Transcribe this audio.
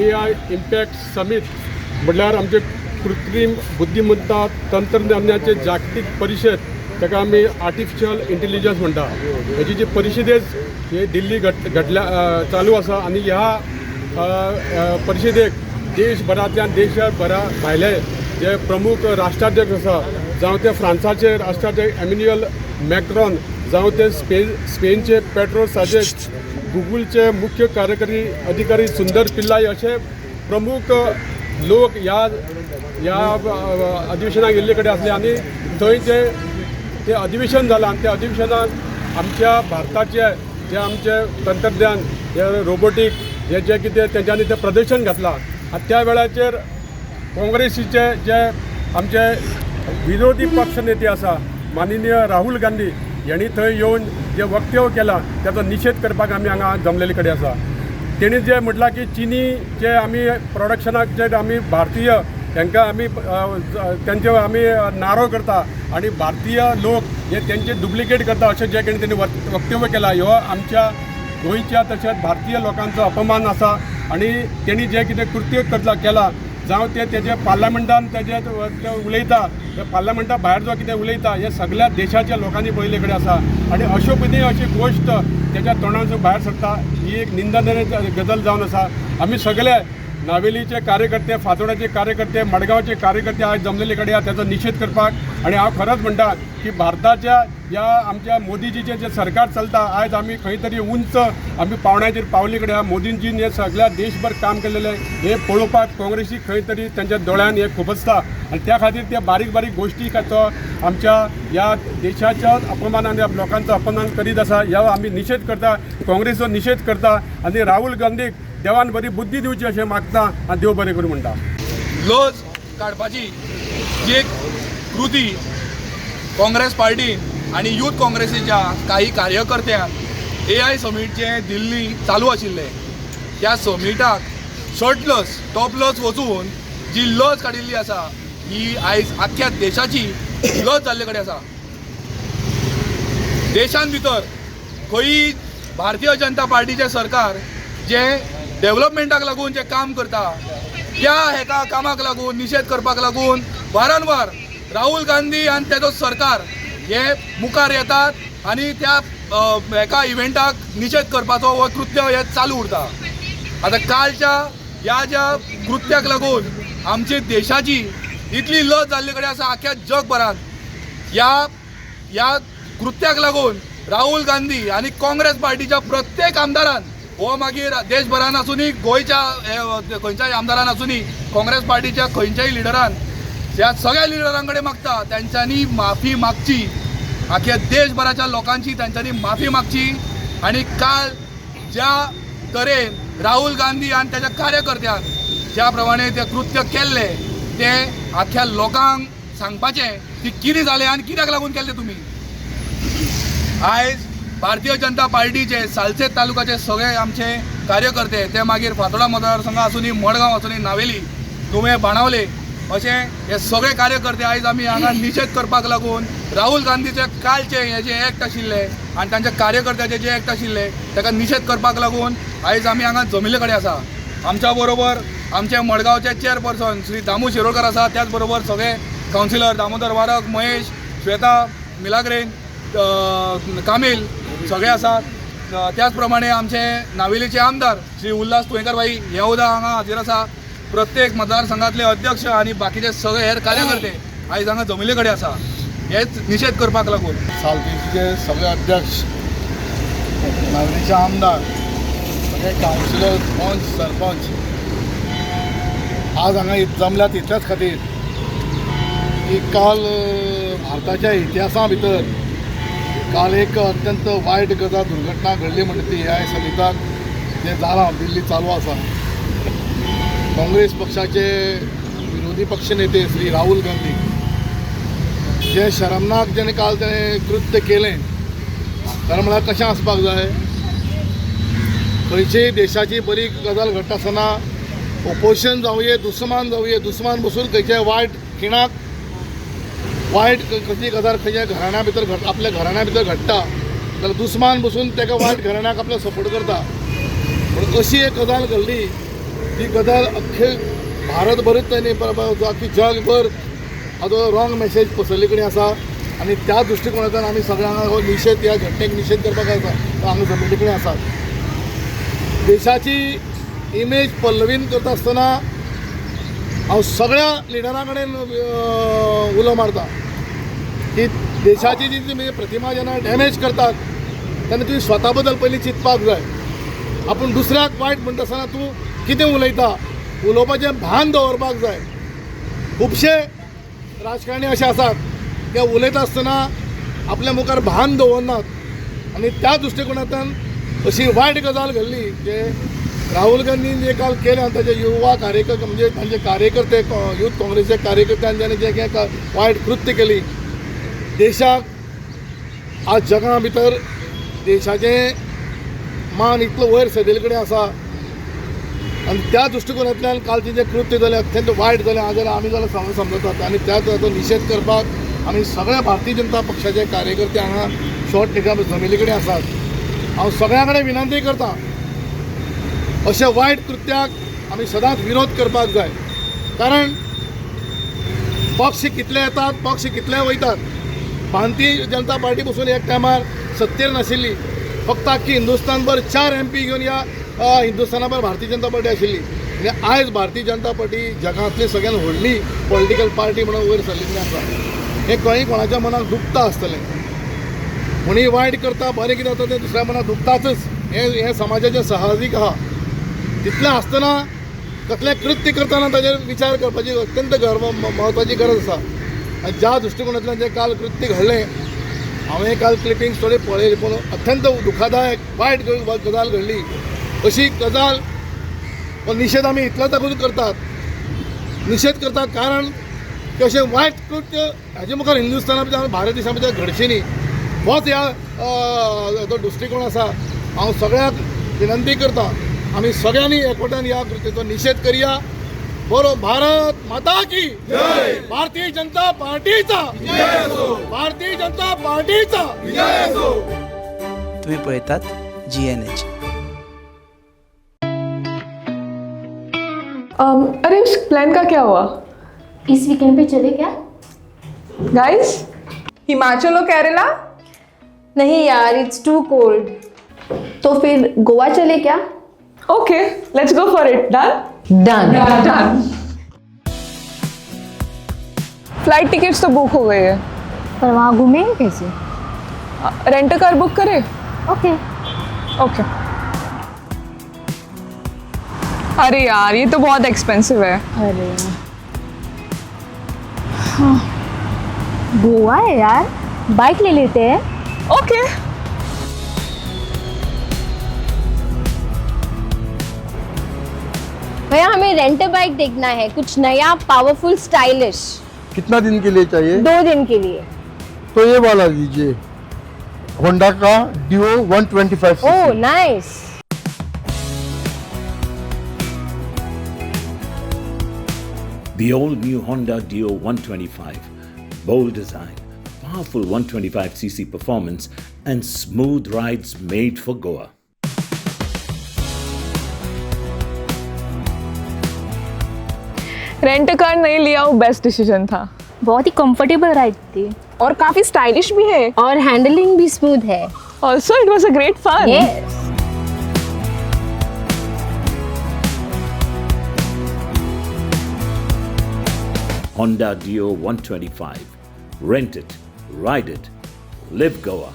AI impact summit म्हटल्यार आमचे कृत्रीम बुद्धिमत्ता तंत्रज्ञानाचे जागतीक परिशद, ताका आमी आर्टिफिशियल इंटेलिजन्स म्हणटा. हेजी जी परिशदेच हे दिल्ली घट घडल्या चालू आसा आनी ह्या अ, अ, परिशदेक देशभरांतल्यान, देशभरा भायले जे प्रमुख राष्ट्राध्यक्ष आसा, जावं ते फ्रांसाचे राष्ट्राध्यक्ष एम्युन्युअल मॅक्रॉन, जावं ते स्पेनचे पेड्रो सांचेज, गुगलचे मुख्य कार्यकारी अधिकारी सुंदर पिल्लाई, असे प्रमुख लोक ह्या ह्या अधिवेशनाक येयल्ले कडेन आसले. आनी थंय जे ते अधिवेशन जालां आनी त्या अधिवेशनाक आमच्या भारताचे जे आमचे तंत्रज्ञान, हे रोबोटीक, हे जे कितें तेंच्यांनी तें प्रदर्शन घातलां. आनी त्या वेळाचेर काँग्रेसीचे जे आमचे विरोधी पक्ष नेते आसा, माननीय राहुल गांधी यांनी थंय येवन जे वक्तव्य केलां त्याचो निशेध करपाक आमी हांगा जमलेले कडेन आसा. तेणी जे म्हटलां की चिनी जे आमी प्रोडक्शनाक जे आमी भारतीय तांकां आमी तेंचे आमी नारो करता आनी भारतीय लोक हे तेंचे डुप्लिकेट करता, अशें जे कितें तेणी वक्तव्य केलां, ह्यो आमच्या गोंयच्या तशेंच भारतीय लोकांचो अपमान आसा. आनी तेणी जें कितें कृत्य करता केलां, जावं ते तेजे पार्लमेंटान तेजे ते उलयता, ते पार्लमेंटा भायर जो कितें उलयता, हे सगळ्या देशाच्या लोकांनी पळयल्ले कडेन आसा. आनी अश्यो कितें अशी गोश्ट तेच्या तोंडांसून भायर सरता, ही एक निंदनीय गजाल जावन आसा. आमी सगळे नावेलीचे कार्यकर्ते, फातोडाचे कार्यकर्ते, मडगांवचे कार्यकर्ते आज जमलेले कडेन आहा त्याचो निशेध करपाक. आनी हांव खरोच म्हणटा की भारताच्या ह्या आमच्या मोदीजीचें जें सरकार चलता, आयज आमी खंय तरी उंच आमी पावण्याचेर पावले कडेन आहा. मोदीजीन हे सगळ्या देशभर काम केलेलें हें पळोवपाक काँग्रेसीक खंय तरी तेंच्या दोळ्यान हें खुबसता आनी त्या खातीर त्या बारीक बारीक गोश्टी तो आमच्या ह्या देशाच्या अपमान आनी लोकांचो अपमान करीत आसा. ह्या आमी निशेध करता, काँग्रेसीचो निशेध करता आनी राहुल गांधीक देवान बरी बुद्धी दिवची अशें मागता आनी देव बरें करूं म्हणटा. लज काडपाची जी एक कृती काँग्रेस पार्टीन आनी यूथ काँग्रेसीच्या काही कार्यकर्त्यान एआय समीट जे दिल्ली चालू आशिल्लें त्या समिटाक शर्टलस टॉपलस वचून जी लज काडिल्ली आसा, ही आयज आख्ख्या देशाची लज जाल्ले कडेन आसा. देशान भितर खंयी भारतीय जनता पार्टीचें सरकार जें डेव्हलपमेंटाक लागून जें काम करता, त्या हेका कामाक लागून निशेध करपाक लागून वारंवार राहुल गांधी आनी तेजो सरकार हे मुखार येतात आनी त्या हेका इव्हेंटाक निशेध करपाचो हो कृत्य हे चालू उरता. आतां कालच्या ह्या ज्या कृत्याक लागून आमची देशाची इतली लज जाल्ले कडेन आसा आख्ख्या जगभरान. ह्या ह्या कृत्याक लागून राहुल गांधी आनी काँग्रेस पार्टीच्या प्रत्येक आमदारान, हो मागीर देशभरान आसुनी, गोंयच्या खंयच्याय आमदारान आसुनी, काँग्रेस पार्टीच्या खंयच्याय लिडरान, ह्या सगळ्या लिडरां कडेन मागता तेंच्यांनी माफी मागची, आख्या देशभराच्या लोकांची तेंच्यांनी माफी मागची. आनी काल ज्या तरेन राहुल गांधी आनी तेच्या कार्यकर्त्यान ज्या प्रमाणे तें कृत्य केल्लें, तें आख्ख्या लोकांक सांगपाचें की कितें जालें आनी कित्याक लागून केल्लें तुमी. आयज भारतीय जनता पार्टीचे सालसेत तालुकाचे सगळे आमचे कार्यकर्ते, ते मागीर फातोडा मतदारसंघ आसुनी, मडगांव आसुनी, नावेली, नुवें, बाणावले, अशे हे सगळे कार्यकर्ते आयज आमी हांगा निशेध करपाक लागून राहुल गांधीचे कालचे हे जे एक्ट आशिल्ले आनी तांच्या कार्यकर्त्याचे जे एक्ट आशिल्ले ताका निशेध करपाक लागून आयज आमी हांगा जमिल्ले कडेन आसा. आमच्या बरोबर आमचे मडगांवचे चेअरपर्सन श्री दामू शिरोडकर आसा, त्याच बरोबर सगळे कावन्सिलर दामोदर वारक, महेश, श्वेता, मिलाग्रेन, कामील सगळे आसात. त्याच प्रमाणे आमचे नावेलीचे आमदार श्री उल्हास तुयेंकार भाई हे सुद्दां हांगा हाजीर आसा. प्रत्येक मतदारसंघातले अध्यक्ष आनी बाकीचे सगळे हेर कार्यकर्ते आयज हांगा जमिल्ले कडेन आसा हेच निशेध करपाक लागून. सालसेतीचे सगळे अध्यक्ष, नावेलीचे आमदार, सगळे कावन्सिलर, पंच, सरपंच आज हांगा जमल्यात इतल्याच खातीर की काल भारताच्या इतिहासा भितर काल एक अत्यंत वायट गजाल, दुर्घटना घडली म्हणटा ती ह्या समिटाक जें जालां, दिल्ली चालू आसा. काँग्रेस पक्षाचे विरोधी पक्ष नेते श्री राहुल गांधी जे शरमनाक जेणे काल तेणें कृत्य केलें, खरें म्हळ्यार कशें आसपाक जाय, खंयचीय देशाची बरी गजाल घडटा आसतना ओपोजिशन जावये, दुस्मान जावये, दुस्मान बसून खंयच्याय वायट खिणाक वायट कसली गजाल खंयच्या घराण्या भितर घड आपल्या घराण्या भितर घडटा जाल्यार दुस्मान बसून ताका वायट घराण्याक आपलो सपोर्ट करता. पूण अशी एक गजाल घडली. ती गजाल अख्खे भारतभरूच न्ही अख्खी जगभर हाजो रॉंग मॅसेज पसरल्ले कडेन आसा आनी त्या दृश्टिकोणांतल्यान आमी सगळ्यांक हो निशेध, ह्या घटनेक निशेध करपाक आसा, तो हांगा जमिल्ले कडेन आसात. देशाची इमेज पल्लवीन करता आसतना हांव सगळ्या लिडरां कडेन उलो मारता की देशाची जी तुमी प्रतिमा जेन्ना डॅमेज करतात तेन्ना तुवें स्वता बद्दल पयलीं चिंतपाक जाय. आपूण दुसऱ्याक वायट म्हणटा आसतना तूं कितें उलयता, उलोवपाचें भान दवरपाक जाय. खुबशे राजकारणी अशे आसात ते उलयता आसतना आपल्या मुखार भान दवरनात आनी त्या दृश्टिकोणांतल्यान अशी वायट गजाल घडली जे राहुल गांधीन जे काल केलें आनी ताजे युवा कार्यकर्ते म्हणजे तांचे कार्यकर्ते यूथ काँग्रेसचे कार्यकर्त्यान जेणे जे कितें वायट कृत्य केली, देशाक आज जगा भितर देशाचें मान इतलो वयर सरलेले कडेन आसा आनी त्या दृश्टिकोनांतल्यान कालचें जें कृत्य जालें अत्यंत वायट जालें. आज जाल्यार आमी जाल्यार सगळें समजतात आनी त्या ताचो निशेध करपाक आमी सगळ्या भारतीय जनता पक्षाचे कार्यकर्ते हांगा शॉर्ट निकाल जमिल्ले कडेन आसात. हांव सगळ्यां कडेन विनंती करता, अशा वायट कृत्याक आमी सदांच विरोध करपाक जाय. कारण पक्ष कितले येतात, पक्ष कितले वयतात. भारतीय जनता पार्टी पसून एक टायमार सत्तेर नाशिल्ली, फक्त आख्खी हिंदुस्तानभर 4 MP घेवन ह्या हिंदुस्तानाभर भारतीय जनता पार्टी आशिल्ली आनी आयज भारतीय जनता पार्टी जगांतली सगळ्यात व्हडली पॉलिटिकल पार्टी म्हणून वयर सरलेली आसा. हें खंय कोणाच्या मनाक दुखता आसतलें, कोणीय वायट करता बरें कितें जाता तें दुसऱ्या मनाक दुखताच, हें हें समाजाचें साहजीक आहा. तितलें आसतना कसलें कृत्य करतना ताजेर विचार करपाची अत्यंत म्हत्वाची गरज आसा. आनी ज्या दृश्टिकोनांतल्यान जें काल कृत्य घडलें, हांवें काल क्लिपिंग्स थोडे पळयले, पूण अत्यंत दुखादायक वायट गजाल घडली. अशी गजाल निशेध आमी इतलोच दाखोवन करतात, निशेध करतात कारण की अशें वायट कृत्य हाजे मुखार हिंदुस्ताना भितर भारत देशा भितर घडचें न्ही, होच ह्या जो दृश्टिकोण आसा. हांव सगळ्यांक विनंती करता, आमी सगळ्यांनी एकवटान ह्या कृतीचो निशेध करया. बोलो भारत माता की जय, भारतीय जनता पार्टीचा जय असो, भारतीय जनता पार्टीचा जय असो. तुम्ही पळयतात GNH. अरे उस प्लान का क्या हुआ? इस वीकेंड पे चले क्या? गाइस, हिमाचल और केरला? नहीं यार, it's to cold. तो फिर गोवा चले क्या? Okay, let's go for it. Done? Done. Done. Flight tickets तो बुक हो गई है, पर वहाँ घूमेंगे कैसे? रेंट कार बुक करें? ओके। ओके। अरे यार, ये तो बहुत एक्सपेंसिव है। अरे हाँ, गोवा है यार, बाइक ले लेते हैं। ओके। भैया, हमें रेंट बाइक देखना है, कुछ नया, पावरफुल, स्टाइलिश। कितना दिन के लिए चाहिए? 2 दिन के लिए। तो ये वाला लीजिए, होंडा का डिओ 125। ओह nice. The all-new Honda Dio 125. Bold design, powerful 125cc performance and smooth rides made for Goa. Rent car नहीं लिया, वो बेस्ट डिसीजन था। बहुत ही कंफर्टेबल राइड थी और काफी स्टाइलिश भी है और हैंडलिंग भी स्मूथ है। Also it was a great fun. Yes. Honda Dio 125. Rent it, ride it, live Goa.